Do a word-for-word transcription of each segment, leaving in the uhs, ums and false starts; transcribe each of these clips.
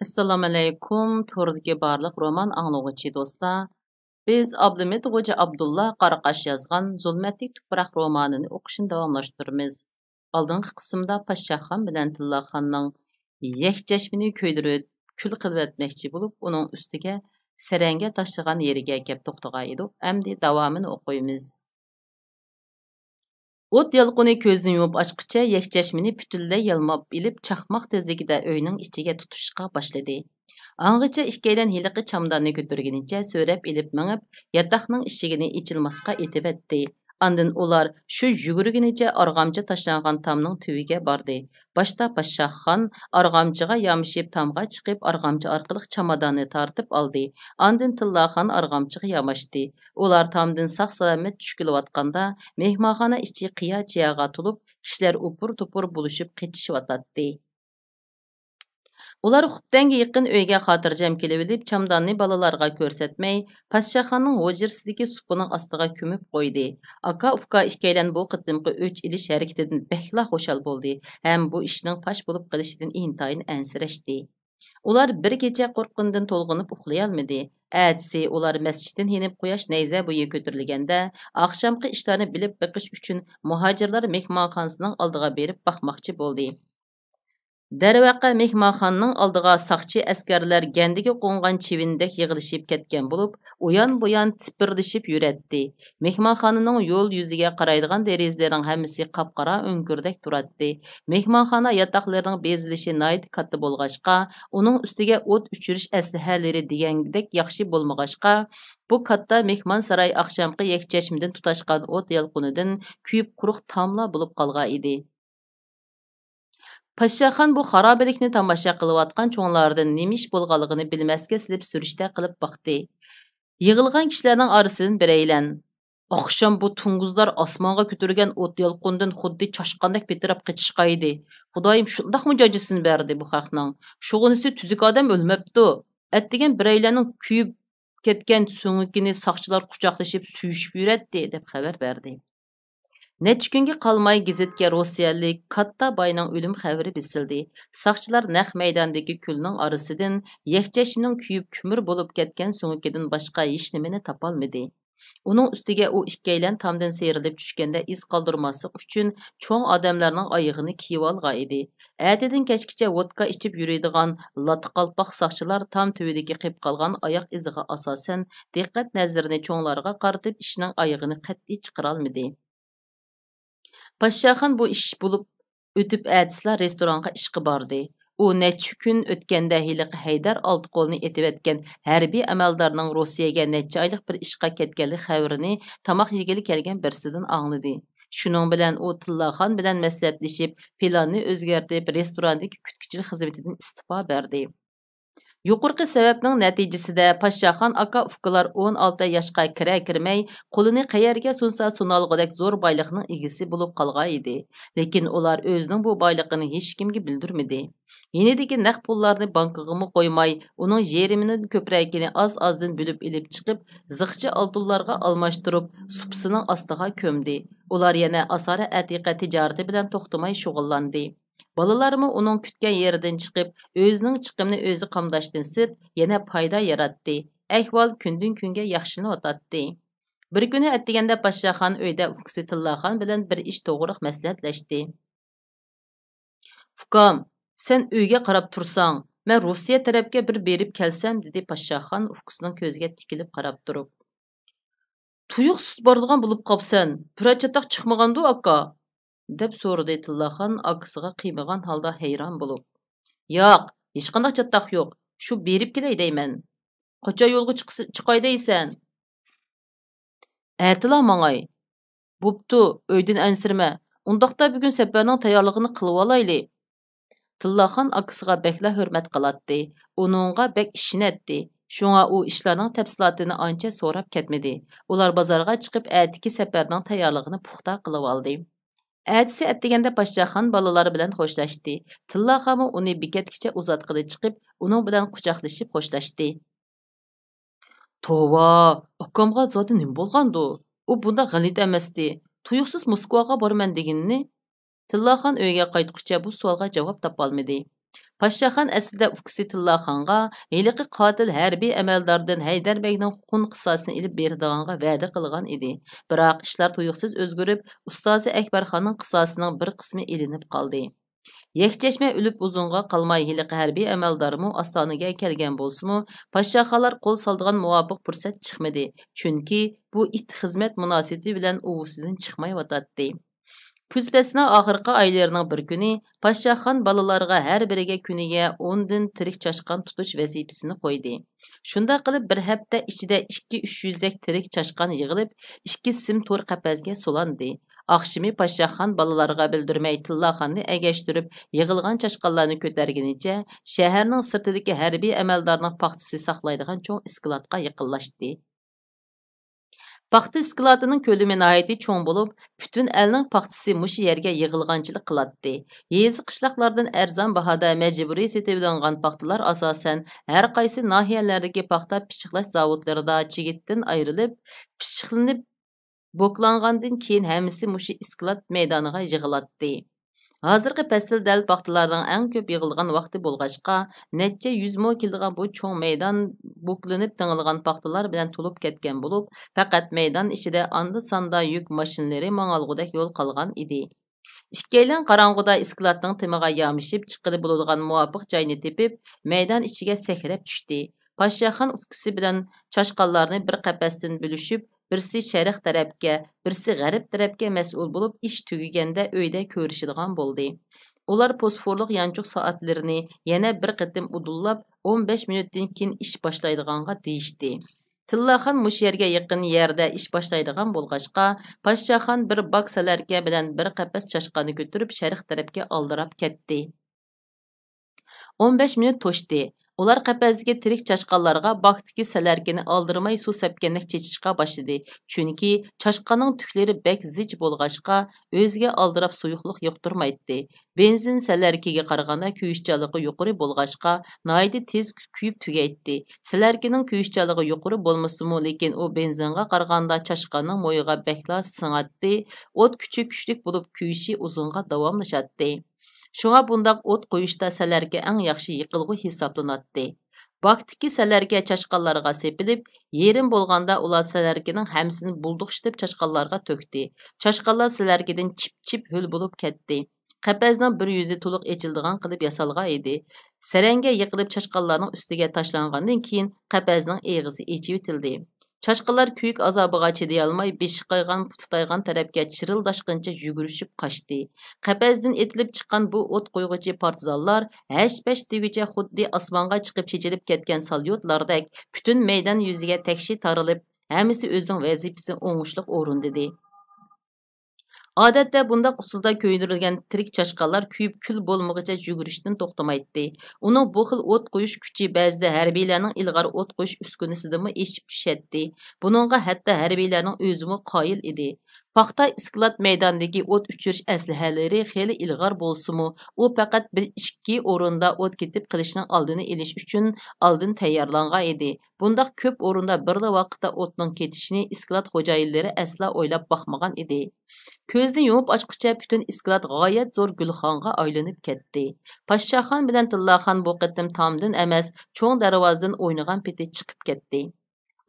ئەسسالامۇئەلەيكۇم، توردىكى بارلىق رومان ئاڭلىغۇچى دوستلار. بىز ئابلىمىت غوجا ئابدۇللا قاراقاش يازغان زۇلمەتلىك تۇپراق رومانىنى ئوقۇشنى داۋاملاشتۇرىمىز. ئالدىنقى قىسىمدا پاششاخان بىلەن تىللاخاننىڭ يەكچەشمىنى كۆيدۈرۈپ، كۈل قىلىۋەتمەكچى بولۇپ، ئۇنىڭ ئۈستىگە سەرەڭگە تاشلىغان يېرىگە كەپ توختىغان ئىدۇق. ئەمدى داۋامىنى ئوقۇيمىز. ئوت يالقۇنى كۆزنى يۇمۇپ ئاچقىچە يەكچەشمىنى پۈتۈنلەي يالماپ ئېلىپ، چاقماق تېزلىكىدە ئۆينىڭ ئىچىگە تۇتۇشقا باشلىدى. ئاڭغىچە ئىككىيلەن ھېلىقى چامداننى كۆتۈرگىنىچە سۆرەپ ئېلىپ مېڭىپ، ياتاقنىڭ ئىشىكىنى ئېچىلماسقا ئېتىۋەتتى. ئاندىن ئۇلار شۇ يۈگۈرگىنىچە ئارغامچا تاشلانغان تامنىڭ تۈۋىگە باردى. باشتا پاششاخان ئارغامچىغا يامىشىپ تامغا چىقىپ، ئارغامچا ئارقىلىق چاماداننى تارتىپ ئالدى. ئاندىن تىللاخان ئارغامچىغا ياماشتى. ئۇلار تامدىن ساق-سالامەت چۈشكىلىۋاتقاندا، مېھمانخانا ئىچى قىيا-چىياغا تولۇپ، كىشىلەر ئوپۇر-توپۇر بولۇشۇپ قېچىشىۋاتاتتى. ئۇلار خۇپتەنگە يېقىن ئۆيگە خاتىرجەم كېلىۋېلىپ، چامداننى بالىلارغا كۆرسەتمەي، پادىشاھخانىنىڭ ھۇجرىسىدىكى سۇپىنىڭ ئاستىغا كۆمۈپ قويدى. ئاكا-ئۇكا ئىككىيلەن بۇ قېتىمقى ئۆچ ئېلىش ھەرىكىتىدىن بەكلا خۇشال بولدى ھەم بۇ ئىشنىڭ پاش بولۇپ قېلىشىدىن ئىنتايىن ئەنسىرەشتى. ئۇلار بىر كېچە قورققىنىدىن تولغىنىپ ئۇخلىيالمىدى. ئەتىسى ئۇلار مەسچىتتىن يېنىپ قۇياش نەيزە بويى كۆتۈرۈلگەندە، ئاخشامقى ئىشلارنى بىلىپ بېقىش ئۈچۈن مۇھاجىرلار مېھمانخانىسىنىڭ ئالدىغا بېرىپ باقماقچى بولدى. دەرۋەقە، مېھمانخانىنىڭ ئالدىغا ساقچى ئەسكەرلەر گەندىگە قونغان چىۋىندەك يىغىلىشىپ كەتكەن بولۇپ، ئۇيان-بۇيان تىپىرلىشىپ يۈرەتتى. مېھمانخانىنىڭ يول يۈزىگە قارايدىغان دېرىزىلىرىنىڭ ھەممىسى قاپقارا ئۆڭكۈردەك تۇراتتى. مېھمانخانا ياتاقلىرىنىڭ بېزىلىشى ناھايىتى كاتتا بولغاچقا، ئۇنىڭ ئۈستىگە ئوت ئۆچۈرۈش ئەسلىھەلىرى دېگەندەك ياخشى بولمىغاچقا، بۇ كاتتا مېھمانساراي ئاخشامقى يەكچەشمىدىن تۇتاشقان ئوت يالقۇنىدىن كۆيۈپ قۇرۇق تاملا بولۇپ قالغان ئىدى. پاششاخان بۇ خارابىلىكنى تاماشا قىلىۋاتقان چوڭلاردىن نېمە ئىش بولغانلىقىنى بىلمەسكە سېلىپ سۈرۈشتە قىلىپ باقتى. يىغىلغان كىشىلەرنىڭ ئارىسىدىن بىرەيلەن، «ئاخشام بۇ توڭگۇزلار ئاسمانغا كۆتۈرگەن ئوت يالقۇنىدىن خۇددى چاشقاندەك پىتىراپ قېچىشقان ئىدى. خۇدايىم شۇنداقمۇ جاجىسىنى بەردى بۇ خەقنىڭ. شۇغىنىسى تۈزۈك ئادەم ئۆلمەپتۇ.» ئەتىگەن بىرەيلەننىڭ كۆيۈپ كەتكەن سۆڭىكىنى ساقچىلار قۇچاقلىشىپ سۆيۈشۈپ يۈرەتتى، دەپ خەۋەر بەردى. نەچچە كۈنگە قالماي گېزىتكە روسىيەلىك كاتتا باينىڭ ئۆلۈم خەۋىرى بېسىلدى. ساقچىلار نەق مەيداندىكى كۈلنىڭ ئارىسىدىن يەكچەشمىنىڭ كۆيۈپ كۆمۈر بولۇپ كەتكەن سۆڭىكىدىن باشقا ھېچنېمىنى تاپالمىدى. ئۇنىڭ ئۈستىگە ئۇ ئىككىيلەن تامدىن سىيرىلىپ چۈشكەندە ئىز قالدۇرماسلىق ئۈچۈن چوڭ ئادەملەرنىڭ ئايىغىنى كىيىۋالغان ئىدى. ئەتىدىن كەچكىچە ۋودكا ئىچىپ يۈرىدىغان لاتا قالپاق ساقچىلار تام تۈۋىدىكى قېلىپ قالغان ئاياق ئىزىغا ئاساسەن، دىققەت نەزىرىنى چوڭلارغا قارىتىپ، ئىشنىڭ ئايىغىنى قەتئىي چىقىرالمىدى. پاششاخان بۇ ئىش بولۇپ ئۆتۈپ، ئەتىسىلا رېستورانغا ئىشقا باردى. ئۇ نەچچە كۈن ئۆتكەندە ھېلىقى ھەيدەر ئالتە قولنى ئېتىۋەتكەن ھەربىي ئەمەلدارنىڭ روسىيەگە نەچچە ئايلىق بىر ئىشقا كەتكەنلىك خەۋىرىنى تاماق يېگىلى كەلگەن بىرسىدىن ئاڭلىدى. شۇنىڭ بىلەن ئۇ تىللاخان بىلەن مەسلىھەتلىشىپ، پىلاننى ئۆزگەرتىپ، رېستوراندىكى كۈتكۈچىلىك خىزمىتىدىن ئىستېپا بەردى. يۇقىرىقى سەۋەبنىڭ نەتىجىسىدە پاششاخان ئاكا-ئۇكىلار ئون ئالتە ياشقا كىرە كىرمەي، قولىنى قەيەرگە سۇنسا سۇنالغۇدەك زور بايلىقنىڭ ئىگىسى بولۇپ قالغان ئىدى. لېكىن ئۇلار ئۆزىنىڭ بۇ بايلىقىنى ھېچكىمگە بىلدۈرمىدى. يېنىدىكى نەق پۇللارنى بانكىغىمۇ قويماي، ئۇنىڭ يېرىمىدىن كۆپرەكىنى ئاز-ئازدىن بۆلۈپ ئېلىپ چىقىپ، زىخچە ئالتۇنلارغا ئالماشتۇرۇپ، سۇپىسىنىڭ ئاستىغا كۆمدى. ئۇلار يەنە ئاسارە ئەتىقە تىجارىتى بىلەن توختىماي شۇغۇللاندى. بالىلارمۇ ئۇنىڭ كۈتكەن يېرىدىن چىقىپ، ئۆزىنىڭ چىقىمىنى ئۆزى قامداشتىن سىرت، يەنە پايدا ياراتتى. ئەھۋال كۈندىن-كۈنگە ياخشىلىنىۋاتاتتى. بىر كۈنى ئەتىگەندە پاششاخان ئۆيدە ئۇكىسى تىللاخان بىلەن بىر ئىش توغرۇلۇق مەسلىھەتلەشتى. «ئۇكام، سەن ئۆيگە قاراپ تۇرساڭ، مەن روسىيە تەرەپكە بىر بېرىپ كەلسەم»، دېدى پاششاخان ئۇكىسىنىڭ كۆزىگە تىكىلىپ قاراپ تۇرۇپ. «تۇيۇقسىز بارىدىغان بولۇپ قاپسەن، بىرەر چاتاق چىقمىغاندۇ، ئاكا؟» دەپ سورىدى تىللاخان ئاكىسىغا قىيمىغان ھالدا ھەيران بولۇپ. «ياق، ھېچقانداق چاتاق يوق. شۇ بېرىپ كېلەي دەيمەن.» «قاچان يولغا چىقس-، چىقاي دەيسەن؟» «ئەتىلا ماڭاي.» «بوپتۇ، ئۆيدىن ئەنسىرىمە. ئۇنداقتا بۈگۈن سەپەرنىڭ تەييارلىقىنى قىلىۋالايلى.» تىللاخان ئاكىسىغا بەكلا ھۆرمەت قىلاتتى، ئۇنىڭغا بەك ئىشىنەتتى. شۇڭا ئۇ ئىشلارنىڭ تەپسىلاتىنى ئانچە سوراپ كەتمىدى. ئۇلار بازارغا چىقىپ، ئەتىكى سەپەرنىڭ تەييارلىقىنى پۇختا قىلىۋالدى. ئەتىسى ئەتىگەندە پاششاخان بالىلار بىلەن خوشلاشتى. تىللاخانمۇ ئۇنى بېكەتكىچە ئۇزاتقىلى چىقىپ، ئۇنىڭ بىلەن قۇچاقلىشىپ خوشلاشتى. «توۋا، ئاكامغا زادى نېمە بولغاندۇ؟ ئۇ بۇنداق غەلىتە ئەمەستى. تۇيۇقسىز موسكۋاغا بارىمەن دېگىنىنى.» تىللاخان ئۆيگە قايتقۇچە بۇ سوئالغا جاۋاب تاپالمىدى. پاششاخان ئەسلىدە ئۇكىسى تىللاخانغا ھېلىقى قاتىل ھەربىي ئەمەلداردىن ھەيدەر بەگنىڭ خۇن قىساسىنى ئېلىپ بېرىدىغانغا ۋەدە قىلغان ئىدى. بىراق ئىشلار تۇيۇقسىز ئۆزگىرىپ، ئۇستازى ئەكبەرخاننىڭ قىساسىنىڭ بىر قىسمى ئېلىنىپ قالدى. يەكچەشمە ئۆلۈپ ئۇزۇنغا قالماي ھېلىقى ھەربىي ئەمەلدارمۇ ئاستانىگە كەلگەن بولسىمۇ، پاششاخانلار قول سالىدىغان مۇۋاپىق پۇرسەت چىقمىدى، چۈنكى بۇ ئىت خىزمەت مۇناسىۋىتى بىلەن ئۇۋىسىدىن چىقمايۋاتاتتى. كۈز پەسلىنىڭ ئاخىرقى ئايلىرىنىڭ بىر كۈنى پاششاخان بالىلارغا ھەر بىرىگە كۈنىگە ئوندىن تىرىك چاشقان تۇتۇش ۋەزىپىسىنى قويدى. شۇنداق قىلىپ، بىر ھەپتە ئىچىدە ئىككى يۈزدەك تىرىك چاشقان يىغىلىپ، ئىككى سىم تور قەپەسكە سولاندى. ئاخشىمى پاششاخان بالىلارغا بىلدۈرمەي تىللاخاننى ئەگەشتۈرۈپ، يىغىلغان چاشقانلارنى كۆتەرگىنىچە شەھەرنىڭ سىرتىدىكى ھەربىي ئەمەلدارنىڭ پاختىسى ساقلايدىغان چوڭ ئىسكىلاتقا يېقىنلاشتى. پاختا ئىسكىلاتىنىڭ كۆلىمى ناھايىتى چوڭ بولۇپ، پۈتۈن ئەلنىڭ پاختىسى مۇشۇ يەرگە يىغىلغانچىلىق قىلاتتى. يېزا، قىشلاقلاردىن ئەرزان باھادا مەجبۇرىي سېتىۋېلىنغان پاختىلار ئاساسەن ھەر قايسى ناھىيەلەردىكى پاختا پىششىقلاش زاۋۇتلىرىدا چىگىتتىن ئايرىلىپ، پىششىقلىنىپ، بوكلانغاندىن كېيىن ھەممىسى مۇشۇ ئىسكىلات مەيدانىغا يىغىلاتتى. ھازىرقى پەسىل دەل پاختىلارنىڭ ئەڭ كۆپ يىغىلغان ۋاقتى بولغاچقا، نەچچە يۈز مو كېلىدىغان بۇ چوڭ مەيدان بوكلىنىپ تېڭىلغان پاختىلار بىلەن تولۇپ كەتكەن بولۇپ، پەقەت مەيدان ئىچىدە ئاندا-ساندا يۈك ماشىنىلىرى ماڭالغۇدەك يول قالغان ئىدى. ئىككىيلەن قاراڭغۇدا ئىسكىلاتنىڭ تېمىغا يامىشىپ چىققىلى بولىدىغان مۇۋاپىق جاينى تېپىپ، مەيدان ئىچىگە سەكرەپ چۈشتى. پاششاخان ئۇكىسى بىلەن چاشقانلارنى بىر قەپەستىن بۆلۈشۈپ، بىرسى شەرق تەرەپكە، بىرسى غەرب تەرەپكە مەسئۇل بولۇپ، ئىش تۈگىگەندە ئۆيدە كۆرۈشىدىغان بولدى. ئۇلار فوسفورلۇق يانچۇق سائەتلىرىنى يەنە بىر قېتىم ئۇدۇللاپ، ئون بەش مىنۇتتىن كېيىن ئىش باشلايدىغانغا دېيىشتى. تىللاخان مۇشۇ يەرگە يېقىن يەردە ئىش باشلايدىغان بولغاچقا، پاششاخان بىر باك سەلەركە بىلەن بىر قەپەس چاشقاننى كۆتۈرۈپ، شەرق تەرەپكە ئالدىراپ كەتتى. ئون بەش مىنۇت توشتى. ئۇلار قەپەستىكى تىرىك چاشقانلارغا باكتىكى سەلەركىنى ئالدىرىماي سۇ سەپكەندەك چېچىشقا باشلىدى. چۈنكى چاشقاننىڭ تۈكلىرى بەك زىچ بولغاچقا، ئۆزىگە ئالدىراپ سۇيۇقلۇق يۇقتۇرمايتتى. بېنزىن سەلەركىگە قارىغاندا كۆيۈشچانلىقى يۇقىرى بولغاچقا، ناھايىتى تېز كۆيۈپ تۈگەيتتى. سەلەركىنىڭ كۆيۈشچانلىقى يۇقىرى بولمىسىمۇ، لېكىن ئۇ بېنزىنغا قارىغاندا چاشقاننىڭ مويىغا بەكلا سىڭاتتى. ئوت كۈچى كۈچلۈك بولۇپ، كۆيۈشى ئۇزۇنغا داۋاملىشاتتى. شۇڭا بۇنداق ئوت قويۇشتا سەلەركە ئەڭ ياخشى يېقىلغۇ ھېسابلىناتتى. باكتىكى سەلەركە چاشقانلارغا سېپىلىپ، يېرىم بولغاندا ئۇلار سەلەركىنىڭ ھەممىسىنى بۇلدۇقشىتىپ چاشقانلارغا تۆكتى. چاشقانلار سەلەركىدىن چىپ-چىپ ھۆل بولۇپ كەتتى. قەپەسنىڭ بىر يۈزى تولۇق ئېچىلىدىغان قىلىپ ياسالغان ئىدى. سەرەڭگە يىقىلىپ چاشقانلارنىڭ ئۈستىگە تاشلانغاندىن كېيىن، قەپەسنىڭ ئېغىزى ئېچىۋېتىلدى. چاشقانلار كۆيۈك ئازابىغا چىدىيالماي، بېشى قايغان، پۇتى تايغان تەرەپكە چىرىلداشقىنچە يۈگۈرۈشۈپ قاچتى. قەپەستىن ئېتىلىپ چىققان بۇ ئوت قويغۇچى پارتىزانلار ھەش-پەش دېگۈچە خۇددى ئاسمانغا چىقىپ چېچىلىپ كەتكەن ساليۇتلاردەك پۈتۈن مەيدان يۈزىگە تەكشى تارىلىپ، ھەممىسى ئۆزىنىڭ ۋەزىپىسىنى ئوڭۇشلۇق ئورۇندىدى. ئادەتتە بۇنداق ئۇسۇلدا كۆيدۈرۈلگەن تىرىك چاشقانلار كۆيۈپ كۈل بولمىغۇچە يۈگۈرۈشتىن توختىمايتتى. ئۇنىڭ بۇ خىل ئوت قويۇش كۈچى بەزىدە ھەربىيلەرنىڭ ئىلغار ئوت قويۇش ئۈسكۈنىسىدىنمۇ ئېشىپ چۈشەتتى. بۇنىڭغا ھەتتا ھەربىيلەرنىڭ ئۆزىمۇ قايىل ئىدى. پاختا ئىسكىلات مەيدانىدىكى ئوت ئۆچۈرۈش ئەسلىھەلىرى خېلى ئىلغار بولسىمۇ، ئۇ پەقەت بىر ئىككى ئورۇندا ئوت كېتىپ قېلىشنىڭ ئالدىنى ئېلىش ئۈچۈن ئالدىن تەييارلانغان ئىدى. بۇنداق كۆپ ئورۇندا بىرلا ۋاقىتتا ئوتنىڭ كېتىشىنى ئىسكىلات خوجايىنلىرى ئەسلا ئويلاپ باقمىغان ئىدى. كۆزنى يۇمۇپ ئاچقۇچە پۈتۈن ئىسكىلات غايەت زور گۈلخانغا ئايلىنىپ كەتتى. پاششاخان بىلەن تىللاخان بۇ قېتىم تامدىن ئەمەس، چوڭ دەرۋازىدىن ئوينىغان پېتى چىقىپ كەتتى.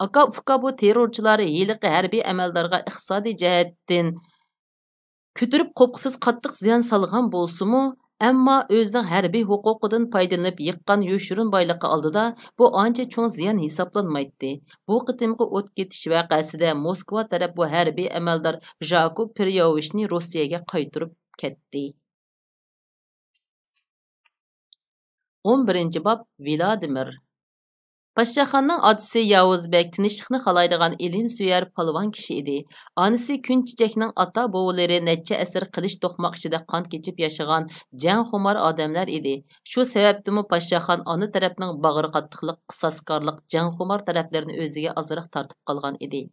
ئاكا-ئۇكا بۇ تېررورچىلار ھېلىقى ھەربىي ئەمەلدارغا ئىقتىسادىي جەھەتتىن كۆتۈرۈپ قوپقۇسىز قاتتىق زىيان سالغان بولسىمۇ، ئەمما ئۆزىنىڭ ھەربىي ھوقۇقىدىن پايدىلىنىپ يىغقان يوشۇرۇن بايلىقى ئالدىدا بۇ ئانچە چوڭ زىيان ھېسابلانمايتتى. بۇ قېتىمقى ئوت كېتىش ۋەقەسىدە موسكۋا تەرەپ بۇ ھەربىي ئەمەلدار ژاكوب پېريوۋىچنى روسىيەگە قايتۇرۇپ كەتتى. ئون بىرىنچى باب، ۋىلادىمىر. پاششاخاننىڭ ئاتىسى ياۋۇز بەگ تىنچلىقنى خالايدىغان ئىلىمسۆيەر پالۋان كىشى ئىدى. ئانىسى كۈن چېچەكنىڭ ئاتا-بوۋىلىرى نەچچە ئەسىر قىلىچ توقماق ئىچىدە قان كېچىپ ياشىغان جەڭخۇمار ئادەملەر ئىدى. شۇ سەۋەبتىنمۇ پاششاخان ئانا تەرەپنىڭ باغرى قاتتىقلىق، قىساسكارلىق، جەڭخۇمار تەرەپلىرىنى ئۆزىگە ئازراق تارتىپ قالغان ئىدى.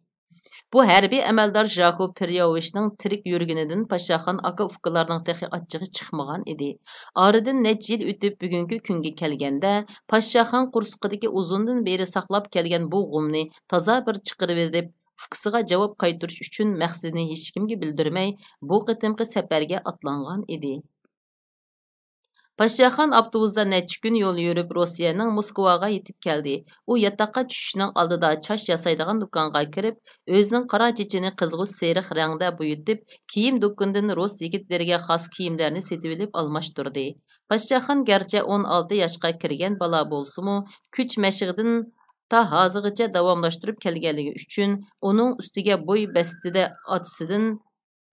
بۇ ھەربىي ئەمەلدار ژاكوب پېريوۋىچنىڭ تىرىك يۈرگىنىدىن پاششاخان ئاكا-ئۇكىلارنىڭ تېخى ئاچچىقى چىقمىغان ئىدى. ئارىدىن نەچچە يىل ئۆتۈپ، بۈگۈنكى كۈنگە كەلگەندە، پاششاخان قورسىقىدىكى ئۇزۇندىن بېرى ساقلاپ كەلگەن بۇ غۇمنى تازا بىر چىقىرىۋېلىپ، ئۇكىسىغا جاۋاب قايتۇرۇش ئۈچۈن مەقسىتىنى ھېچكىمگە بىلدۈرمەي، بۇ قېتىمقى سەپەرگە ئاتلانغان ئىدى. پاشاخان ئاپتوبۇستا نەچچە كۈن يول يۈرۈپ، روسىيەنىڭ موسكۋاغا يېتىپ كەلدى. ئۇ ياتاققا چۈشۈشنىڭ ئالدىدا چاچ ياسايدىغان دۇكانغا كىرىپ، ئۆزىنىڭ قارا چېچىنى قىزغۇچ سېرىق رەڭدە بويىتىپ، كىيىم دۇكىنىدىن رۇس يىگىتلىرىگە خاس كىيىملەرنى سېتىۋېلىپ ئالماشتۇردى. پاشاخان گەرچە ئون ئالتە ياشقا كىرگەن بالا بولسىمۇ، كۈچ مەشىقىدىن تا ھازىرغىچە داۋاملاشتۇرۇپ كەلگەنلىكى ئۈچۈن، ئۇنىڭ ئۈستىگە بوي بەستىدە ئاتىسىدىن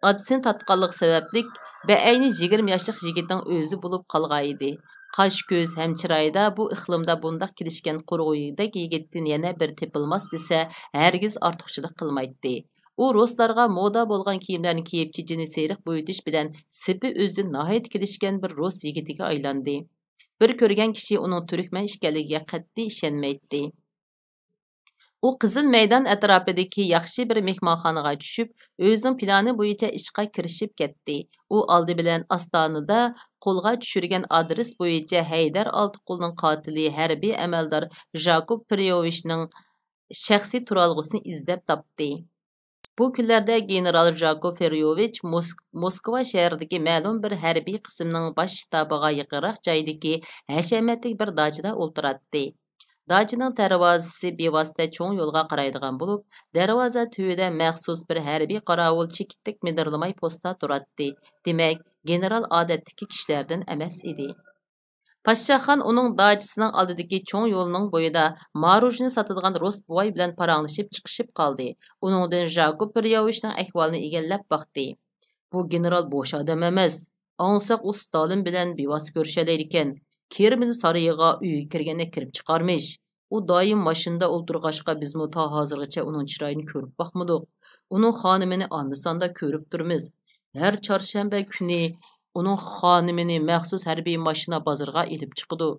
ئاتىسىنى تارتقانلىقى سەۋەبلىك، بەئەينى يىگىرمە ياشلىق يىگىتنىڭ ئۆزى بولۇپ قالغانىدى. قاش-كۆز ھەم چىرايىدا بۇ ئىقلىمدا بۇنداق كېلىشكەن قۇرغۇدەك يىگىتتىن يەنە بىر تېپىلماس دېسە، ھەرگىز ئارتۇقچىلىق قىلمايتتى. ئۇ رۇسلارغا مودا بولغان كىيىملەرنى كىيىپ، چېچىنى سېرىق بويىتىش بىلەن سېپى ئۆزىدىن ناھايىتى كېلىشكەن بىر رۇس يىگىتىگە ئايلاندى. بىر كۆرگەن كىشى ئۇنىڭ تۈركمەن ئىكەنلىكىگە قەتئىي ئىشەنمەيتتى. ئۇ قىزىل مەيدان ئەتراپىدىكى ياخشى بىر مېھمانخانىغا چۈشۈپ، ئۆزىنىڭ پىلانى بويىچە ئىشقا كىرىشىپ كەتتى. ئۇ ئالدى بىلەن ئاستانىدا قولغا چۈشۈرگەن ئادرېس بويىچە ھەيدەر ئالتىقۇلنىڭ قاتىلى ھەربىي ئەمەلدار ژاكوب پېرېيوۋىچنىڭ شەخسىي تۇرالغۇسىنى ئىزدەپ تاپتى. بۇ كۈنلەردە گېنېرال ژاكوب پېرېيوۋىچ موس-، موسكۋا شەھىرىدىكى مەلۇم بىر ھەربىي قىسىمنىڭ باش شتابىغا يېقىنراق جايدىكى ھەشەمەتلىك بىر داچىدا ئولتۇراتتى. داچىنىڭ دەرۋازىسى بىۋاسىتە چوڭ يولغا قارايدىغان بولۇپ، دەرۋازا تۈۋىدە مەخسۇس بىر ھەربىي قاراۋۇل چېكىتتەك مىدىرلىماي پوستا تۇراتتى. دېمەك، گېنېرال ئادەتتىكى كىشىلەردىن ئەمەس ئىدى. پاششاخان ئۇنىڭ داچىسىنىڭ ئالدىدىكى چوڭ يولنىڭ بويىدا ماروژنى ساتىدىغان رۇس بوۋاي بىلەن پاراڭلىشىپ چىقىشىپ قالدى. ئۇنىڭدىن ژاكوب پېرېيوۋىچنىڭ ئەھۋالىنى ئىگىلەپ باقتى. بۇ گېنېرال بوش ئادەم ئەمەس. ئاڭلىساق، ئۇ ستالىن بىلەن بىۋاسىتە كۆرۈشەلەيدىكەن. كرېمل سارىيىغا ئۆيگە كىرگەندەك كىرىپ چىقارمىش. ئۇ دائىم ماشىنىدا ئولتۇرغاچقا، بىزمۇ تا ھازىرغىچە ئۇنىڭ چىرايىنى كۆرۈپ باقمىدۇق. ئۇنىڭ خانىمىنى ئاندا-ساندا كۆرۈپ تۇرىمىز. ھەر چارشەنبە كۈنى ئۇنىڭ خانىمىنى مەخسۇس ھەربىي ماشىنا بازىرىغا ئېلىپ چىقىدۇ.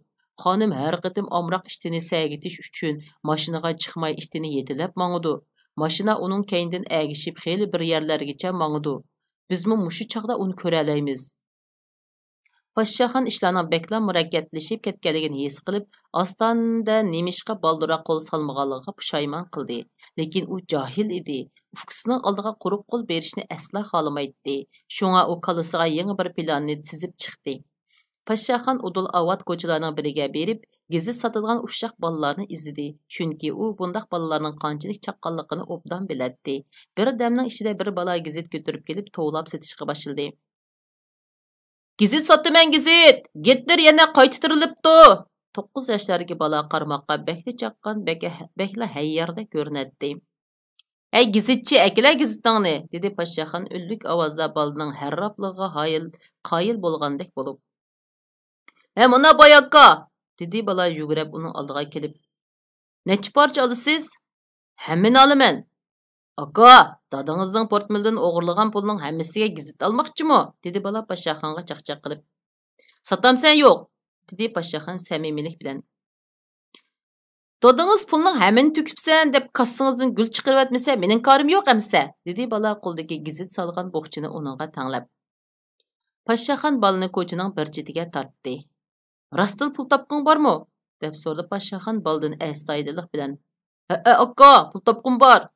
خانىم ھەر قېتىم ئامراق ئىشتىنى سەگىتىش ئۈچۈن ماشىنىغا چىقماي، ئىشتىنى يېتىلەپ ماڭىدۇ. ماشىنا ئۇنىڭ كەينىدىن ئەگىشىپ خېلى بىر يەرلەرگىچە ماڭىدۇ. بىزمۇ مۇشۇ چاغدا ئۇنى كۆرەلەيمىز. پاششاخان ئىشلارنىڭ بەكلا مۇرەككەپلىشىپ كەتكەنلىكىنى ھېس قىلىپ، ئاستانىدە نېمىشقا بالدۇرراق قول سالمىغانلىقىغا پۇشايمان قىلدى. لېكىن ئۇ جاھىل ئىدى. ئۇكىسىنىڭ ئالدىغا قۇرۇق قول بېرىشنى ئەسلا خالىمايتتى. شۇڭا ئۇ كاللىسىغا يېڭى بىر پىلاننى تىزىپ چىقتى. پاششاخان ئۇدۇل ئاۋات كوچىلارنىڭ بىرىگە بېرىپ، گېزىت ساتىدىغان ئۇششاق بالىلارنى ئىزدىدى. چۈنكى ئۇ بۇنداق بالىلارنىڭ قانچىلىك چاققانلىقىنى ئوبدان بىلەتتى. بىر دەمنىڭ ئىچىدە بىر بالا گېزىت كۆتۈرۈپ كېلىپ، توۋلاپ سېتىشقا باشلىدى. «گېزىت ساتىمەن، گېزىت! گىتلېر يەنە قايتا تىرىلىپتۇ!» توققۇز ياشلاردىكى بالا قارىماققا بەكلا چاققان، بەك-، بەكلا ھەيياردەك كۆرۈنەتتى. «ھەي، گېزىتچى، ئەكېلە گېزىتىڭنى!» دېدى پاششاخان ئۈنلۈك ئاۋازدا بالىنىڭ ھەرراپلىقىغا ھايىل، قايىل بولغاندەك بولۇپ. «ھە، مانا باي ئاكا!» دېدى بالا يۈگۈرۈپ ئۇنىڭ ئالدىغا كېلىپ. «نەچچە پارچە ئالىسىز؟» «ھەممىنى ئالىمەن.» «ئاكا، دادىڭىزنىڭ پورتمېلىدىن ئوغرىلىغان پۇلنىڭ ھەممىسىگە گېزىت ئالماقچىمۇ؟» دېدى بالا پاششاخانغا چاقچاق قىلىپ. «ساتامسەن يوق؟» دېدى پاششاخان سەمىمىيلىك بىلەن. «دادىڭىز پۇلنىڭ ھەممىنى تۆكۈپسەن دەپ كاسسىڭىزدىن گۈل چىقىرىۋەتمىسە، مېنىڭ كارىم يوق ئەمىسە!» دېدى بالا قولىدىكى گېزىت سالغان بوخچىنى ئۇنىڭغا تەڭلەپ. پاششاخان بالىنى كوچىنىڭ بىر چېتىگە تارتتى. «راستلا پۇل تاپقۇڭ بارمۇ؟» دەپ سورىدى پاششاخان بالىدىن ئەستايىدىللىق بىلەن. «ھەئە، ئاكا، پۇل تاپقۇم بار.»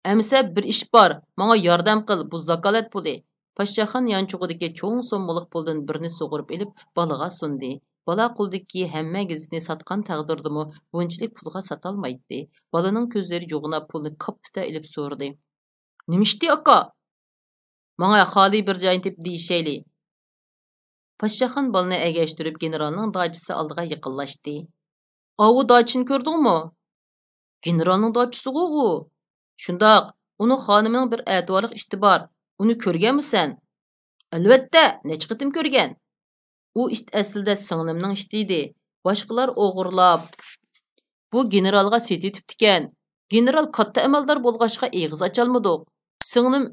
«ئەمىسە بىر ئىش بار، ماڭا ياردەم قىل، بۇ زاكالەت پۇلى.» پاششاخان يانچۇقىدىكى چوڭ سوممىلىق پۇلدىن بىرنى سۇغۇرۇپ ئېلىپ، بالىغا سۇندى. بالا قولىدىكى ھەممە گېزىتنى ساتقان تەقدىردىمۇ، بۇنچىلىك پۇلغا ساتالمايتتى. بالىنىڭ كۆزلىرى يوغىناپ، پۇلنى كاپپىتە ئېلىپ سورىدى. «نېمە ئىشتى، ئاكا؟» «ماڭە خالىي بىر جاينى تېپىپ دېيىشەيلى.» پاششاخان بالىنى ئەگەشتۈرۈپ گېنېرالنىڭ داچىسى ئالدىغا يېقىنلاشتى. «ئاۋۇ داچىنى كۆردۈڭمۇ؟» «گېنېرالنىڭ داچىسىغۇ ئۇ؟» «شۇنداق، ئۇنىڭ خانىمىنىڭ بىر ئەتىۋارلىق ئىتى بار. ئۇنى كۆرگەنمۇسەن؟» «ئەلۋەتتە، نەچچە قېتىم كۆرگەن.» «ئۇ ئىت ئەسلىدە سىڭلىمنىڭ ئىتى ئىدى. باشقىلار ئوغرىلاپ، بۇ گېنېرالغا سېتىۋېتىپتىكەن. گېنېرال كاتتا ئەمەلدار بولغاچقا ئېغىز ئاچالمىدۇق. سىڭلىم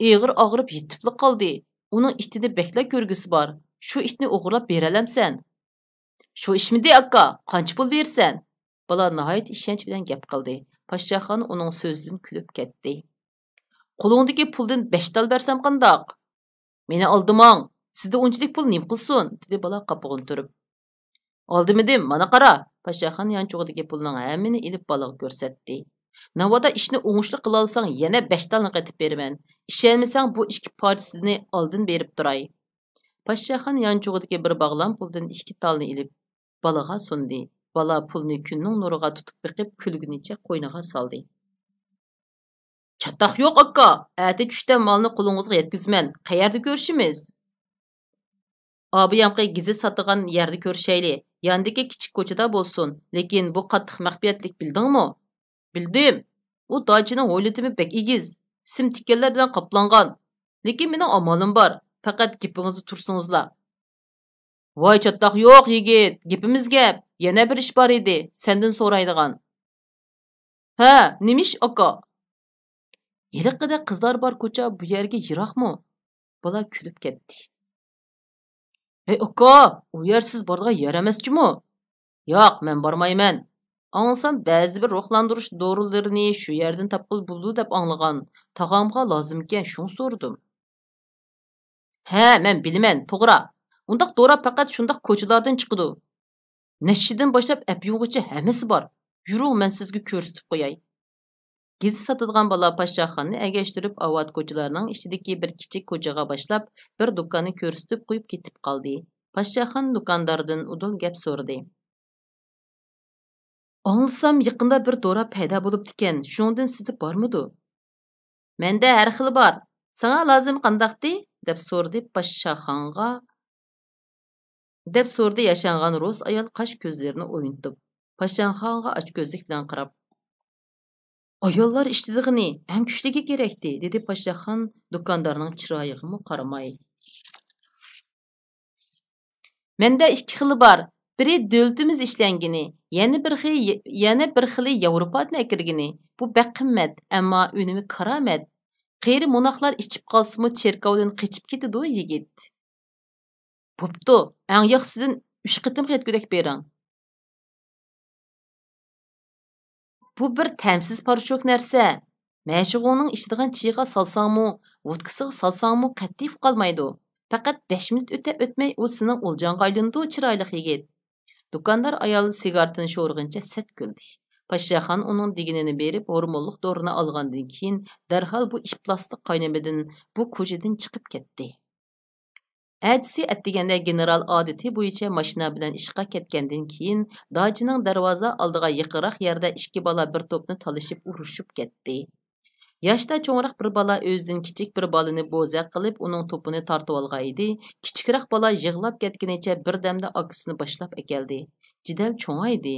ئېغىر ئاغرىپ يېتىپلا قالدى. ئۇنىڭ ئىتىدە بەكلا كۆرگۈسى بار. شۇ ئىتنى ئوغرىلاپ بېرەلەمسەن؟» «شۇ ئىشمىدى، ئاكا؟ قانچە پۇل بېرىسەن؟» بالا ناھايىتى ئىشەنچ بىلەن گەپ قىلدى. پاششاخان ئۇنىڭ سۆزىدىن كۈلۈپ كەتتى. «قولۇڭدىكى پۇلدىن بەش تال بەرسەم قانداق؟» «مېنى ئالدىماڭ، سىزدە ئۇنچىلىك پۇل نېمە قىلسۇن؟» دېدى بالا قاپىغىنى تۇرۇپ. «ئالدىمىدىم، مانا قارا.» پاششاخان يانچۇقىدىكى پۇلنىڭ ھەممىنى ئېلىپ بالىغا كۆرسەتتى. «ناۋادا ئىشنى ئوڭۇشلۇق قىلالىساڭ، يەنە بەش تالنى قېتىپ بېرىمەن. ئىشەنمىسەڭ، بۇ ئىككى پارچىسىنى ئالدىن بېرىپ تۇراي.» پاششاخان يانچۇقىدىكى بىر باغلام پۇلدىن ئىككى تالنى ئېلىپ، بالىغا سۇندى. بالا پۇلنى كۈننىڭ نۇرىغا تۇتۇپ بېقىپ، كۈلگىنىچە قوينىغا سالدى. چاتاق يوق، ئاكا. ئەتە چۈشتە مالنى قولىڭىزغا يەتكۈزىمەن. قەيەردە كۆرۈشىمىز؟ ئابىيامقى گېزىت ساتىدىغان يەردە كۆرۈشەيلى. ياندىكى كىچىك كوچىدا بولسۇن. لېكىن بۇ قاتتىق مەخپىيەتلىك، بىلدىڭمۇ؟ بىلدىم. ئۇ داچىنىڭ ھويلىتىمۇ بەك ئېگىز، سىم تىككەنلەر بىلەن قاپلانغان. لېكىن مېنىڭ ئامالىم بار. پەقەت گېپىڭىزدە تۇرسىڭىزلا. ۋاي چاتاق يوق، يىگىت، گېپىمىز گەپ. يەنە بىر ئىش بار ئىدى، سەندىن سورايدىغان. ھە، نېمە ئىش، ئاكا؟ ھېلىقىدەك قىزلار بار كوچا بۇ يەرگە يىراقمۇ؟ بالا كۈلۈپ كەتتى. ھەي، ئاكا، ئۇ يەر سىز بارىدىغان يەر ئەمەس جۇمۇ؟ ياق، مەن بارمايمەن. ئاڭلىسام، بەزى بىر روھلاندۇرۇش دورىلىرىنى شۇ يەردىن تاپقىلى بولىدۇ دەپ ئاڭلىغان. تاغامغا لازىمكەن، شۇڭا سورىدىم. ھە، مەن بىلىمەن، توغرا. ئۇنداق دورا پەقەت شۇنداق كوچىلاردىن چىقىدۇ. نەششىدىن باشلاپ ئەپيۇنغىچە ھەممىسى بار. يۈرۈڭ، مەن سىزگە كۆرسىتىپ قوياي. گېزىت ساتىدىغان بالا پاششاخاننى ئەگەشتۈرۈپ، ئاۋات كوچىلارنىڭ ئىچىدىكى بىر كىچىك كوچىغا باشلاپ، بىر دۇكاننى كۆرسىتىپ قويۇپ كېتىپ قالدى. پاششاخان دۇكانداردىن ئۇدۇل گەپ سورىدى. ئاڭلىسام، يېقىندا بىر دورا پەيدا بولۇپتىكەن، شۇنىڭدىن سىزدە بارمىدۇ؟ مەندە ھەر خىلى بار. ساڭا لازىم قانداقتى؟ دەپ سورىدى پاششاخانغا، دەپ سورىدى ياشانغان رۇس ئايال قاش كۆزلىرىنى ئوينىتىپ، پاششاخانغا ئاچكۆزلۈك بىلەن قاراپ. ئاياللار ئىشلىتىدىغىنى ئەڭ كۈچلۈكى كېرەكتى، دېدى پاششاخان دۇكاندارنىڭ چىرايىغىمۇ قارىماي. مەندە ئىككى خىلى بار. بىرى دۆلىتىمىز ئىشلەنگىنى، يەنە بىر خىلى، يەنە بىر خىلى ياۋروپادىن ئەكىرگىنى. بۇ بەك قىممەت، ئەمما ئۈنۈمى كارامەت. قېرى موناخلار ئىچىپ قالسىمۇ، چېركاۋدىن قېچىپ كېتىدۇ، يىگىت. بوپتۇ، ئەڭ ياخشىسىدىن ئۈچ قېتىمغا يەتكۈدەك بېرىڭ. بۇ بىر تەمسىز پاراشوك نەرسە. مەشۇقۇڭنىڭ ئىچىدىغان چېيىغا سالساڭمۇ، ۋودكىسىغا سالساڭمۇ قەتئىي ئۇقالمايدۇ. پەقەت بەش مىنۇت ئۆتە-ئۆتمەي ئۇ سېنىڭ ئولجاڭغا ئايلىنىدۇ، چىرايلىق يىگىت. دۇكاندار ئايال سىگارېتىنى شورىغىنىچە سەت كۈلدى. پاششاخان ئۇنىڭ دېگىنىنى بېرىپ، ھورمونلۇق دورىنى ئالغاندىن كېيىن، دەرھال بۇ ئىپلاسلىق قاينىمىدىن، بۇ كوچىدىن چىقىپ كەتتى. ئەتىسى ئەتىگەندە گېنېرال ئادىتى بويىچە ماشىنا بىلەن ئىشقا كەتكەندىن كېيىن، داچىنىڭ دەرۋازا ئالدىغا يېقىنراق يەردە ئىككى بالا بىر توپنى تالىشىپ ئۇرۇشۇپ كەتتى. ياشتا چوڭراق بىر بالا ئۆزىدىن كىچىك بىر بالىنى بوزەك قىلىپ، ئۇنىڭ توپىنى تارتىۋالغان ئىدى. كىچىكرەك بالا يىغلاپ كەتكىنىچە بىردەمدە ئاكىسىنى باشلاپ ئەكەلدى. جېدەل چوڭايدى.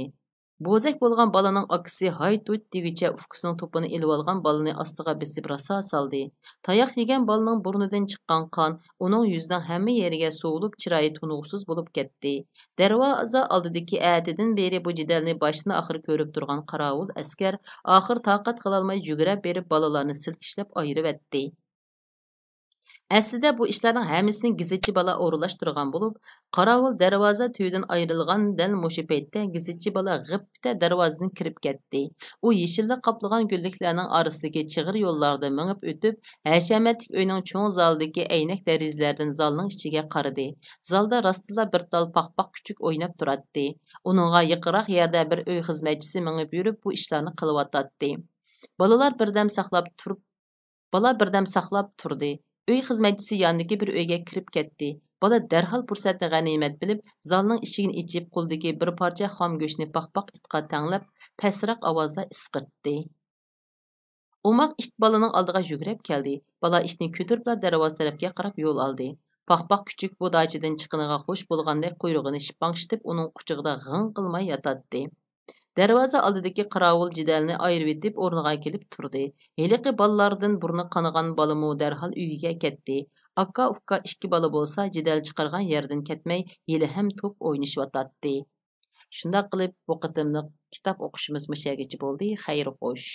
بوزەك بولغان بالىنىڭ ئاكىسى ھايت-ھۇيت دېگۈچە ئۇكىسىنىڭ توپىنى ئېلىۋالغان بالىنى ئاستىغا بېسىپ راسا سالدى. تاياق يېگەن بالىنىڭ بۇرنىدىن چىققان قان ئۇنىڭ يۈزىنىڭ ھەممە يېرىگە سوۋۇلۇپ، چىرايى تونۇغۇسىز بولۇپ كەتتى. دەرۋازا ئالدىدىكى ئەتىدىن بېرى بۇ جېدەلنى باشتىن-ئاخىر كۆرۈپ تۇرغان قاراۋۇل ئەسكەر ئاخىر تاقەت قىلالماي يۈگرەپ بېرىپ بالىلارنى سىلكىشلەپ ئايرىۋەتتى. ئەسلىدە بۇ ئىشلارنىڭ ھەممىسىنى گېزىتچى بالا ئورۇنلاشتۇرغان بولۇپ، قاراۋۇل دەرۋازا تۈۋىدىن ئايرىلغان دەل مۇشۇ پەيتتە گېزىتچى بالا غىپپىدە دەرۋازىدىن كىرىپ كەتتى. ئۇ يېشىللىق قاپلىغان گۈللۈكلەرنىڭ ئارىسىدىكى چىغىر يوللاردا مېڭىپ ئۆتۈپ، ھەشەمەتلىك ئۆينىڭ چوڭ زالىدىكى ئەينەك دېرىزىلەردىن زالنىڭ ئىچىگە قارىدى. زالدا راستتىنلا بىر تال پاقپاق كۈچۈك ئويناپ تۇراتتى. ئۇنىڭغا يېقىنراق يەردە بىر ئۆي خىزمەتچىسى مېڭىپ يۈرۈپ، بۇ ئىشلارنى قىلىۋاتاتتى. بالىلار بىردەم ساقلاپ تۇرۇپ، بالا بىردەم ساقلاپ تۇردى. ئۆي خىزمەتچىسى ياندىكى بىر ئۆيگە كىرىپ كەتتى. بالا دەرھال پۇرسەتنى غەنىيمەت بىلىپ، زالنىڭ ئىشىكىنى ئېچىپ، قولىدىكى بىر پارچە خام گۆشنى پاقپاق ئىتقا تەڭلەپ، پەسرەك ئاۋازدا ئىسقىرتتى. ئوماق ئىت بالىنىڭ ئالدىغا يۈگرەپ كەلدى. بالا ئىتنى كۆتۈرۈپلا دەرۋازا تەرەپكە قاراپ يول ئالدى. پاقپاق كۈچۈك بۇ داچىدىن چىققىنىغا خوش بولغاندەك قۇيرۇقىنى شىپاڭشىتىپ، ئۇنىڭ قۇچىقىدا غىڭ قىلماي ياتاتتى. دەرۋازا ئالدىدىكى قاراۋۇل جېدەلنى ئايرىۋېتىپ ئورنىغا كېلىپ تۇردى. ھېلىقى بالىلاردىن بۇرنى قانىغان بالىمۇ دەرھال ئۆيىگە كەتتى. ئاكا-ئۇكا ئىككى بالا بولسا جېدەل چىقارغان يەردىن كەتمەي ھېلىھەم توپ ئوينىشىۋاتاتتى. شۇنداق قىلىپ بۇ قېتىملىق كىتاب ئوقۇشىمىز مۇشۇ يەرگىچە بولدى. خەير خوش.